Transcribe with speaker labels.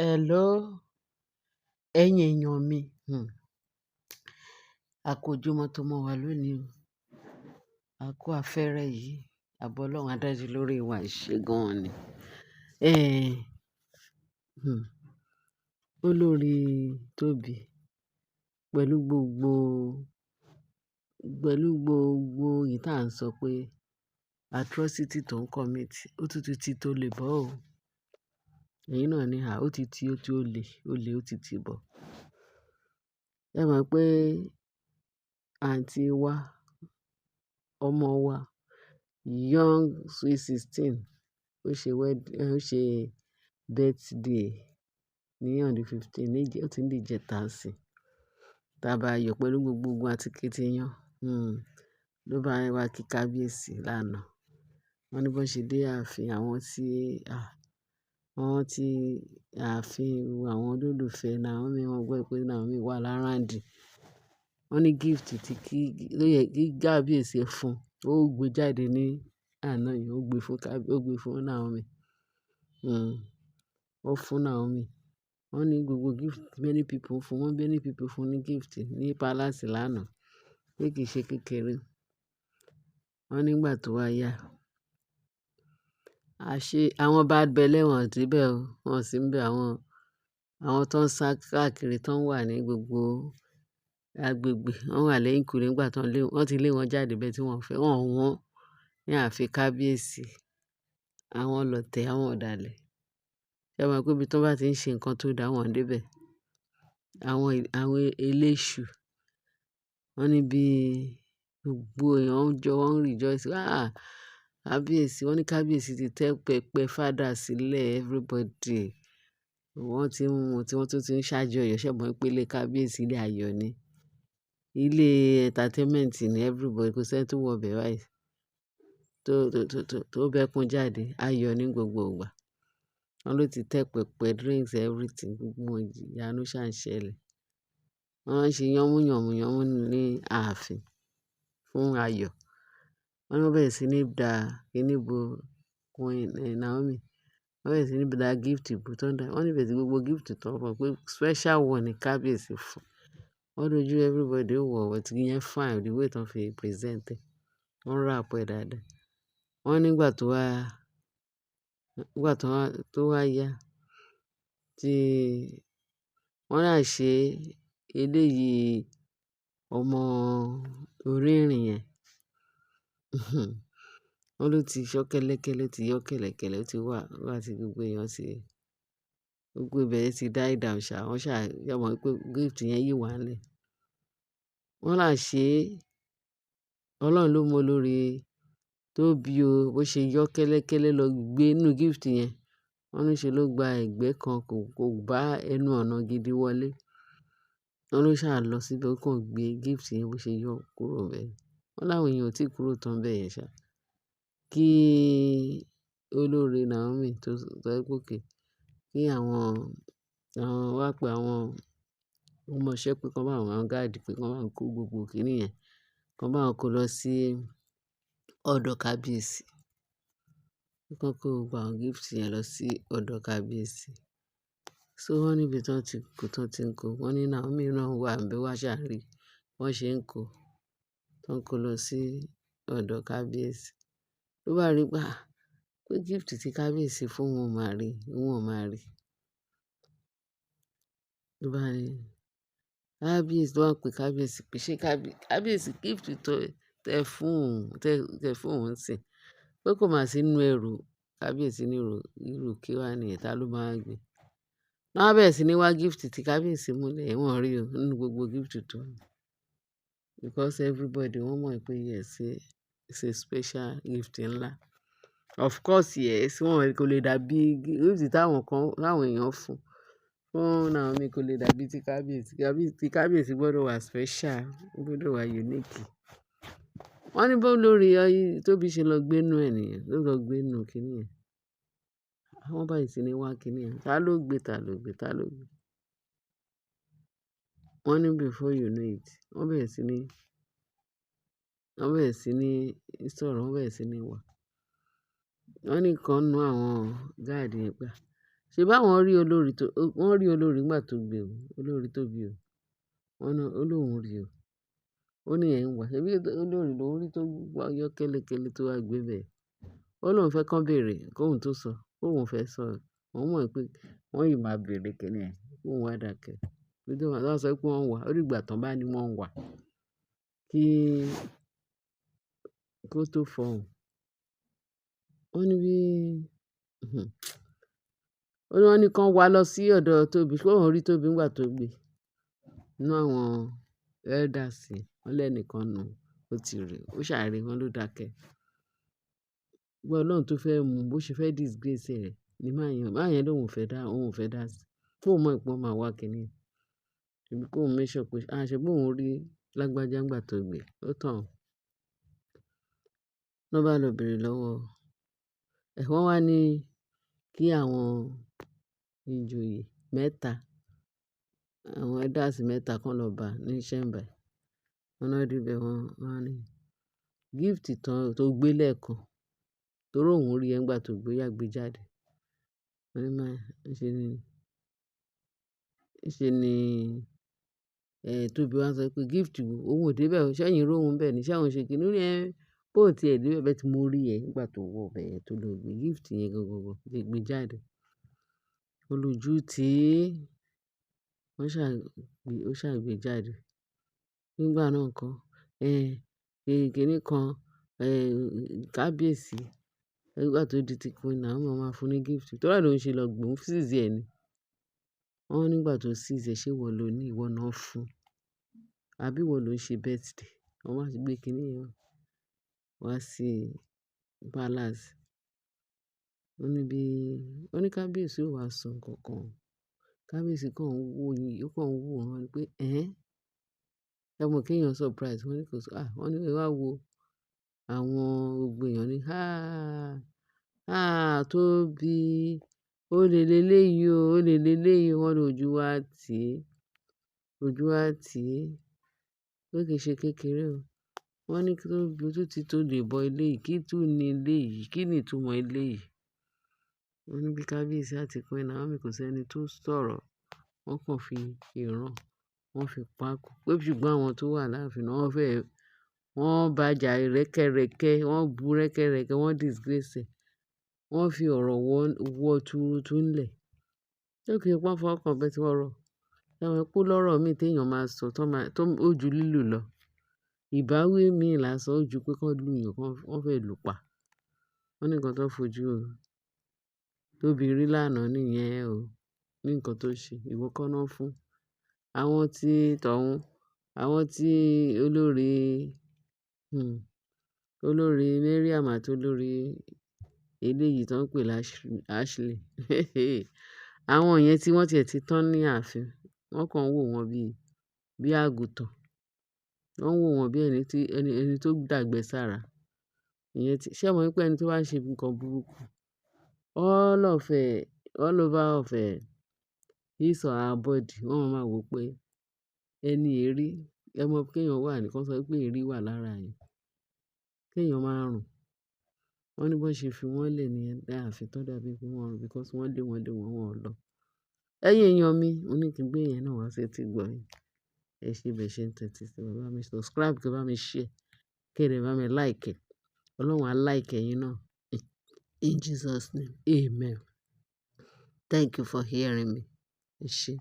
Speaker 1: Hello, ẹ̀yin èèyàn mi. A kú ojúmọ́ tó mọ́ wa lónìí o. A kú afẹ́rẹ́ yìí. Àbọ̀ Ọlọ́run adájú lórí wa ṣe gan-an ni. Eh, hmm. Olórí Tóbi pẹ̀lú gbogbo, pẹ̀lú gbogbo èyí tí à ń sọ pé atrocity tó ń commit, ó tún ti tó lè bọ́ o. Ẹ̀yin náà ní, à, ó ti ti, ó ti ó lè, ó ti ti bọ̀. Ẹ mọ̀ pé àǹtí wa, ọmọ wa, young sweet 16, ó ṣe ó ṣe birthday ní on the 15, ní ó ti ń di ìjẹta sí. Tá bá yọ̀ pẹ̀lú gbogbo ogun àti kitiyan, ló bá wá kí kábíyèsí lánàá. Wọ́n ní bó ṣe dé ààfin àwọn tí, à, àwọn tí ààfin àwọn olólùfẹ́ Naomi, wọ́n gbọ́ pé Naomi wà l'around. Wọ́n ní gift tí kí, ló yẹ kí kábíyèsí fún, ó gbé jáde ní àná yìí, ó gbé fún ó gbé fún Naomi. Ó fún Naomi. Wọ́n ní gbogbo gift many people fún, wọ́n many people fún ní gift ní palace lánàá pé kì í ṣe kékeré. Wọ́n nígbà tó wá yá, àṣé àwọn bad belle wọ́n sì bẹ́ẹ̀ o, wọ́n sì ń bẹ àwọn, àwọn tó ń sá káàkiri tó ń wà ní gbogbo agbègbè. Wọ́n wà lẹ́yìnkùlé nígbà tó ń lé, wọ́n ti lé wọn jáde bẹ́ẹ̀ tí wọ́n fẹ́, wọ́n wọ́n ní ààfin kábíyèsí. Àwọn ọlọ̀tẹ̀, àwọn ọ̀dàlẹ̀. Ṣé ẹ mọ̀ pé ibi tí wọ́n bá ti ń ṣe nǹkan tó dá wọn dé bẹ̀? Àwọn, àwọn eléṣù. Wọ́n ní bí gbogbo èèyàn ń jọ wọ́n rejoice. Ah! Kábíyèsí, wọ́n ní kábíyèsí ti tẹ́ pẹpẹ fàdà sílẹ̀ everybody. Wọ́n ti ń mú, tí wọ́n tún ti ń ṣàjọyọ̀. Ṣé ẹ mọ̀ pé ilé kábíyèsí ilé ayọ̀ ni? Ilé entertainment ni everybody, kò sí ẹni tó wọ bẹ̀ báyìí. Tó, tó, tó, tó, tó bẹ́kún jáde. Ayọ̀ ní gbogbo ìgbà. Wọ́n ló ti tẹ́ pẹpẹ drinks everything gbogbo ìyanu ṣà ń ṣẹlẹ̀. Wọ́n ń ṣe yánmú yànmú yánmú ní ààfin fún ayọ̀. Wọ́n ní wọ́n bẹ̀rẹ̀ sí ní da kíní bo Queen Naomi. Wọ́n bẹ̀rẹ̀ sí ní da gift bò tó ń dà. Wọ́n ní bẹ̀rẹ̀ sí gbogbo gift tó ń fún pé special one ni kábíyèsí fún. Wọ́n lójú everybody ó wọ̀, but ìyẹn fine the way tó ń fi present ẹ. Wọ́n wrap ẹ dáadáa. Wọ́n nígbà tó wá, nígbà tó wá, tó wá yá tí wọ́n náà ṣe eléyìí ọmọ orí ìrìn yẹn. Wọ́n ló ti ṣọ́ kẹ́lẹ́kẹ́lẹ́, ó ti yọ́ kẹ́lẹ́kẹ́lẹ́, ó ti wà, wà tí gbogbo èèyàn ti, gbogbo ibẹ̀ ti die down ṣá. Wọ́n ṣà, ṣé ẹ mọ̀ pé gift yẹn yìí wà nílẹ̀. Wọ́n là ṣe, Ọlọ́run ló mọ olórí Tóbi o, bó ṣe yọ́ kẹ́lẹ́kẹ́lẹ́ lọ gbé nínú gift yẹn. Wọ́n ní ṣe ló gba ẹ̀gbẹ́ kan kò, kò bá ẹnu ọ̀nà gidi wọlé. Wọ́n ló ṣà lọ síbẹ̀ ó kàn gbé gift yẹn bó ṣe yọ kúrò bẹ́ẹ̀. Wọ́n láwọn èèyàn ò tí kúrò tán bẹ́ẹ̀ yẹn ṣá. Kí olórí Naomi tó sọ pé okay, kí àwọn, àwọn wá pe àwọn ọmọ iṣẹ́ pé kí wọ́n bá àwọn guard pé kí wọ́n bá wọn kó gbogbo kíní yẹn, kí wọ́n bá wọn kó lọ sí ọ̀dọ̀ kábíyèsí. Kí wọ́n kó gbogbo àwọn gift yẹn lọ sí ọ̀dọ̀ kábíyèsí. So wọ́n níbi tí wọ́n ti kó, tí wọ́n ti ń kó. Wọ́n ní Naomi náà wà níbẹ̀ wá ṣà rí. Wọ́n ṣe ń kó, tí wọ́n kó lọ sí ọ̀dọ̀ kábíyèsí. Ló bá rí pé, ah, pé gift tí kábíyèsí fún wọn ò máa rí, òun ò máa rí. Ló bá ní kábíyèsí, ló wá pe kábíyèsí pé ṣé kábíyèsí gift tó tẹ fún òun, tẹ, tẹ fún òun sì, pé kò máa sí inú ẹrù kábíyèsí ní irú, irú kí wá ní ẹ̀ ta ló máa gbé. Wọ́n á bẹ̀rẹ̀ sí ní wá gift tí kábíyèsí mú lẹ̀, wọ́n rí o nínú gbogbo gift tó ní. Because everybody wọ́n mọ̀ pé yes, it's a special gift ńlá. Of course yes, wọ́n kò lè dàbí gift tí àwọn kan, tí àwọn èèyàn fún, fún Naomi kò lè dàbí tí kábíyèsí. Tí kábíyèsí gbọdọ̀ wà special, ó gbọdọ̀ wà unique. Wọ́n ní bó lórí Tóbi ṣe lọ gbé inú ẹ nìyẹn, ló lọ gbé inú kíní yẹn. Wọ́n bẹ̀rẹ̀ sí ní wá kíní yẹn. Ta ló gbé, ta ló gbé, ta ló gbé? Wọ́n ní before you know it, wọ́n bẹ̀rẹ̀ sí ní, wọ́n bẹ̀rẹ̀ sí ní sọ̀rọ̀, wọ́n bẹ̀rẹ̀ sí ní wá. Wọ́n ní ìkan nínú àwọn guard yẹn pé, Ṣé bá wọn rí olórí tó, wọ́n rí olórí nígbà tó gbé o, olórí Tóbi o. Wọ́n ná, ó lóun rí o. Ó ní ẹ̀ ń wà. Ṣé bí olórí lòún rí tó wá yọ kẹ́lẹ́kẹ́lẹ́ tó wá gbé bẹ́ẹ̀. Ó lóun fẹ́ kàn béèrè kóhun tó sọ, kóhun fẹ́ sọ. Òun mọ̀ pé wọ́n yìí máa béèrè kíni ẹ̀, kóhun wá dákẹ́. Bí wọ́n bá sọ pé wọ́n wà, ó dìgbà tán bá ní wọ́n wà kí kó tó fọhùn. Ó ní bí, ó ní wọ́n ní kí wọ́n wá lọ sí ọ̀dọ̀ Tóbi, pé òun rí Tóbi nígbà tó gbé. Nínú àwọn elders, wọ́n lẹ́nìkan nù, ó ti rí, ó ṣàrí, wọ́n ló dákẹ́. Gbọ́ Ọlọ́run tó fẹ́ mú, bó ṣe fẹ́ disgrace rẹ̀ ní man yẹn lóun ò fẹ́ dá, òun ò fẹ́ dá sí. Kó mọ̀ pé wọ́n máa wá kíni. Ṣèbí kó make sure pé, a ṣe bí òun rí lágbájá nígbà tó gbé, ó tàn. Lọ́ bá lọ bèrè lọ́wọ́. Ẹ̀ wọ́n wá ní kí àwọn ìjòyè mẹ́ta, àwọn elders mẹ́ta kan lọ bá ní chamber. Wọ́n náà dé ibẹ̀ wọ́n, wọ́n ní gift tán tó gbé lẹ́ẹ̀kan, torí òun rí ẹ nígbà tó gbé, ó yá gbé jáde. Wọ́n ní máa, ṣe ni, Tóbi wá sọ pé gift wo? Òun ò dé bẹ́ẹ̀ o. Ṣé ẹ̀yin rí òun bẹ́ẹ̀ ni? Ṣé òun ṣe kíni? Ó ní ẹ, bó tí ẹ dé bẹ́ẹ̀ but mo rí ẹ nígbà tó wọ bẹ́ẹ̀ tó lọ gbé gift yẹn gangan, gbé jáde. Olójú tí wọ́n ṣà gbé, ó ṣà gbé jáde. Nígbà náà kọ́, kíni kan, kábíyèsí. Nígbà tó di ti Queen Naomi, wọ́n máa fún ní gift. Torí ẹ ló ń ṣe lọ gbé, òun seize ẹ ni. Wọ́n nígbà tó seize ẹ, ṣé ìwọ ló ní ìwọ náà fún? Àbí ìwọ ló ń ṣe birthday? Wọ́n wá gbé kíní yẹn wá sí palace. Ó ní bí, ó ní kábíyèsí ò wá sọ nǹkan kan. Kábíyèsí kàn ń wò yín, ó kàn ń wò wọ́n pé, "Ẹ́n?" Ẹ mọ̀ kí èèyàn surprise. Wọ́n ní kò sọ, ah! Wọ́n ní ẹ wá wo àwọn gbogbo èèyàn ní, "Ah! Ah! Tóbi, ó lè lé léyìí o, ó lè lé léyìí o." Wọ́n ní ojú wa tì í, ojú wa tì í. Pé kì í ṣe kékeré o. Wọ́n ní kí Tóbi ojú ti tó lè bọ ilé yìí, kí tún ní ilé yìí, kí ni ìtumọ̀ ilé yìí? Wọ́n ní bí kábíyèsí àti Queen Naomi kò sí ẹni tó sọ̀rọ̀. Wọ́n kàn fi ìran, wọ́n fi pákó. Pé ṣùgbọ́n àwọn tó wà láàfin náà wọ́n fẹ́, wọ́n bá jà rẹ́kẹrẹ̀kẹ́, wọ́n bu rẹ́kẹrẹ́kẹ́, wọ́n disgrace ẹ̀. Wọ́n fi ọ̀rọ̀ wọ́ turutu ńlẹ̀. Ṣé kì í pọ́n fọ́kàn bẹ́ẹ̀ tí wọ́n rọ̀. Ẹ mọ̀ pé lọ́rọ̀ mi tí èèyàn máa sọ tó máa, tó ó ju lílù lọ. Ìbáwí mi lásán ó ju pé kí wọ́n lù yàn, wọ́n fẹ́ lù pa. Wọ́n ní nǹkan tó fojú Tóbi rí lánàá níyẹn o. Ní nǹkan tó ṣe, ìwọ kọ́ ná fún. Àwọn tí tọ̀ún, àwọn tí olórí, olórí Mariam àti olórí eléyìí tó ń pè ní Ashley. Àwọn yẹn tí wọ́n tiẹ̀ ti tán ní ààfin, wọ́n kàn ń wò wọ́n bí, bí àgùntàn. Wọ́n ń wò wọ́n bí ẹni tí, ẹni tó dàgbẹ́ sára. Ìyẹn tí, ṣé ẹ mọ̀ wípé ẹni tó bá ń ṣe nǹkan burúkú, all of all over of his or her body, wọ́n máa wò pé ẹni èérí. Ẹ mọ̀ pé èèyàn wà ní, kí wọ́n sọ pé èérí wà lára èèyàn. Kí èèyàn máa rùn. Wọ́n ní bó ṣe fi wọ́n lẹ̀ ní ààfin tó dàbí pé wọ́n rùn because wọ́n lé wọn lé wọn, wọ́n ò lọ. Ẹ̀yin èèyàn mi, mo ní kí n gbé ìyẹn náà wá sí etí ìgbọ́ yín. Ẹ ṣé bẹ́ẹ̀ ṣe ń tẹ́tí sí mi. Bá mi subscribe, kí ẹ bá mi share, kí ẹ dẹ̀ bá mi like. Ọlọ́run á like ẹ̀yin náà. In Jesus' name. Amen. Thank you for hearing me. Ẹ ṣé.